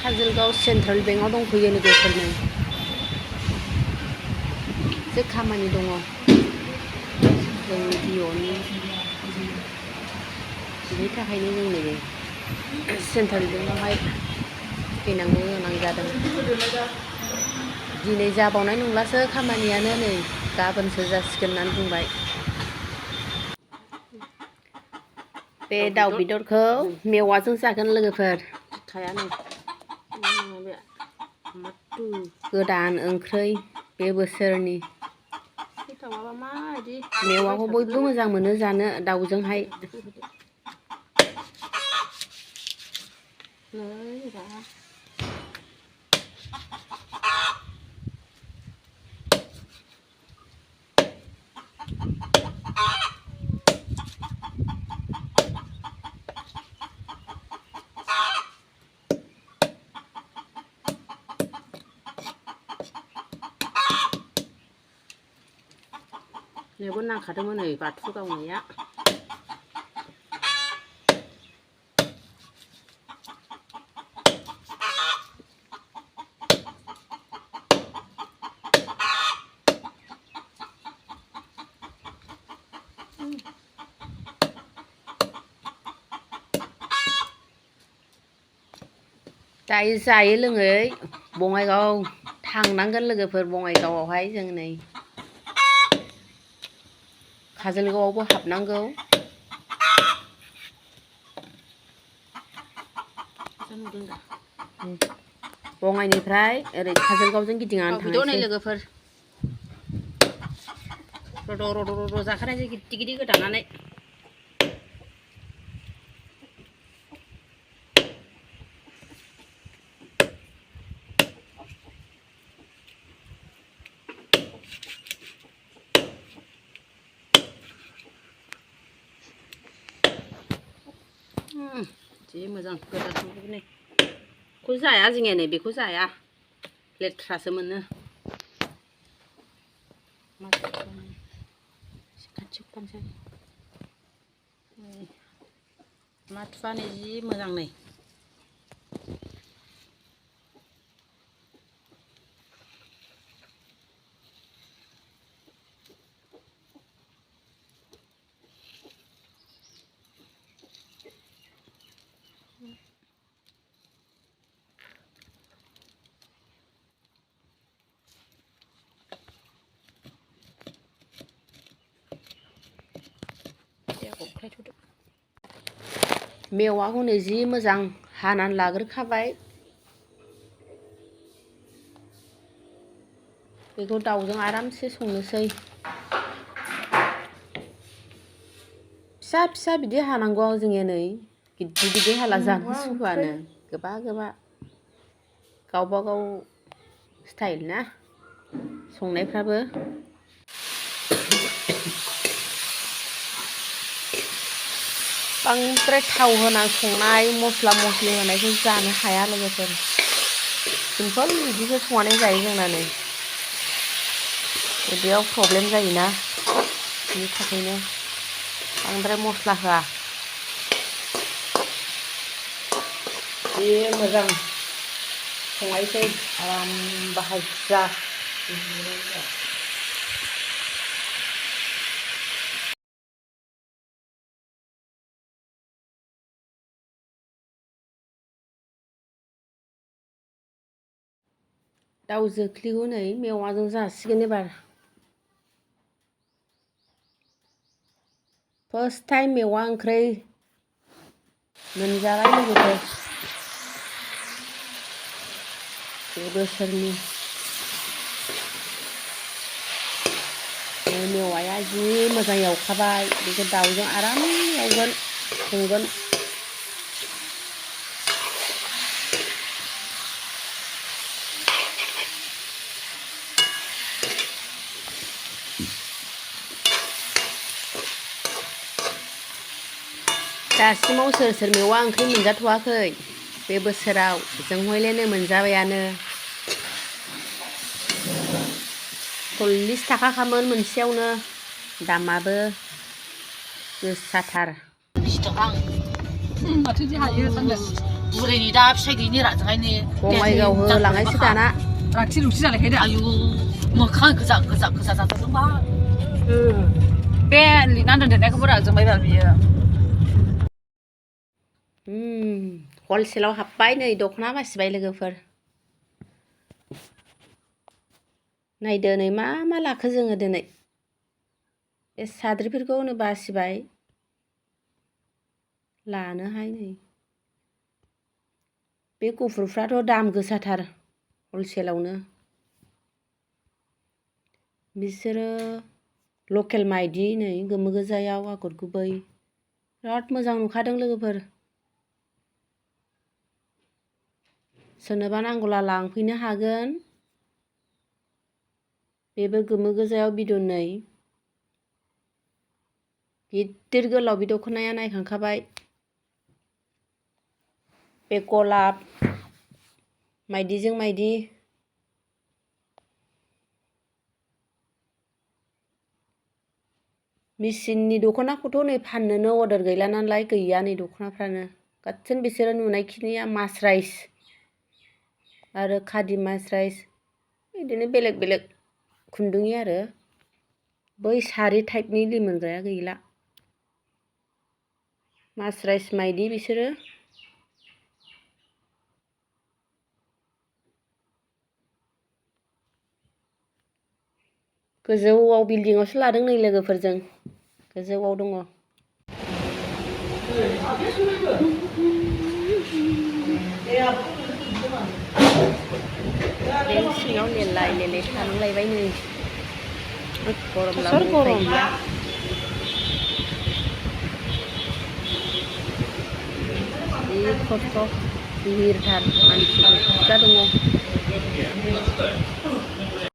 Kajalgaon central बेंकआव दंफैयो लोगोफोरनो एसे खामानि दङ जोंनि बिअनि बिनि थाखायनो जों नैबे सेन्ट्रेल बेंकआवहाय फैनांगौ गोनां जादों। दिनै जाबावनाय नंलासो खामानियानो नै गाबोनसो जासिगोन होननानै बुंबाय। बे दाउ बेदरखौ मेवाजों जागोन लोगोफोर। गोदान ओंख्रै बे बोसोरनि मेवाखौ बयबो मोजां मोनो जानो दाउजोंहाय। मेगन नांखादोंमोन नै बाथु गावनाया। दायो जायै लोङै बङाइगाव थांनांगोन लोगोफोर। बङाइगावआवहाय जों नै काजलगावआवबो हाबनांगौ। बङाइनिफ्राय ओरै काजलगावजों गिदिंनानै थांनोसै लोगोफोर। रद' जाखानायसै गिदिर गिदिर गोदानानै। जि मोजां गोदान बेखौ जाया जोंनिया नै बेखौ जाया लेथ्रासो मोनो। माथुआनो जि मोजां नै। मेवाखौ नै जि मोजां हानानै लाग्रोखाबाय। बेखौ दाउजों आरामसे संनोसै। फिसा फिसा बिदि हानांगौ जोंनिया नै गिदिर गिदिर हाला जानो सुखुआनो गोबा गोबा। गावबा गाव स्टाइल ना संनायफ्राबो। बांद्राय थाव होना संनाय मस्ला मस्लि होनायखौ जानो हाया लोगोफोर। सिम्पोल बिदिसो संनानै जायो जोंना नै। उदैयाव प्रब्लेम जायोना बिनि थाखायनो बांद्राय मस्ला होआ। जि मोजां संनायसै आराम भाजा। दाउ जोख्लिखौ नै मेवाजों जासिगोन एबार। फार्स्ट टाइम मेवा ओंख्रै मोनजाबाय लोगोफोर बे बोसोरनि। मेवाया जि मोजां एवखाबाय बेखौ दाउजों आराम एवगोन संगोन। दासिमाव सोर सोर मेवा ओंख्रि मोनजाथ'वाखै बे बोसोराव? जों हयलेनो मोनजाबायानो। 40 थाखाखामोन मोनसेयावनो। दामाबो गोसाथार। 20 थाखा। माथो हायो सानदों। बुरैनि दा फिसाइ गैयिनि राजाखायनो बङाइगाव होलांनायसो दाना राथि रुथि जानायखायनो आयु मोखां गोजा गोजा गोजा जाथारदोंबा बे लिरना दोनदेरनायखौबो राजोंबाय बाल बियो हलसेलाव हाबबाय नै दख'ना बासिबाय लोगोफोर नायदो नै मा मा लाखो जोङो दिनै बे साद्रिफोरखौनो बासिबाय लानोहाय नै बे गुफुरफ्राथ' दाम गोसाथार हलसेलावनो बिसोरो लकेल माइदि नै गोमो गोजायाव आगर गुबै बिराद मोजां नुखादों लोगोफोर सोरनोबा नांगौला लांफैनो हागोन बेबो गोमो गोजायाव बिदन नै गिदिर गोलाव बे दख'नाया नायखांखाबाय बे गलाब माइदिजों माइदि मेचिननि दख'नाखौथ' नै फाननोनो अर्डार गैला नालाय गैया नै दख'नाफ्रानो गासिन बिसोरो नुनायखिनिया मासराइस आरो खादि मासराइस बिदिनो बेलेग बेलेग खुन्दुंनि आरो बै सारि टाइपनि लिमोनग्राया गैला मासराइस माइदि बिसोरो गोजौआव बिल्डिंआवसो लादों नै लोगोफोरजों गोजौआव दङ बे सिङाव लेलाय लेलाय थानांलायबाय नै गरम गरम जि खस्थ' गिहिरथार मानसि बुरजा दङ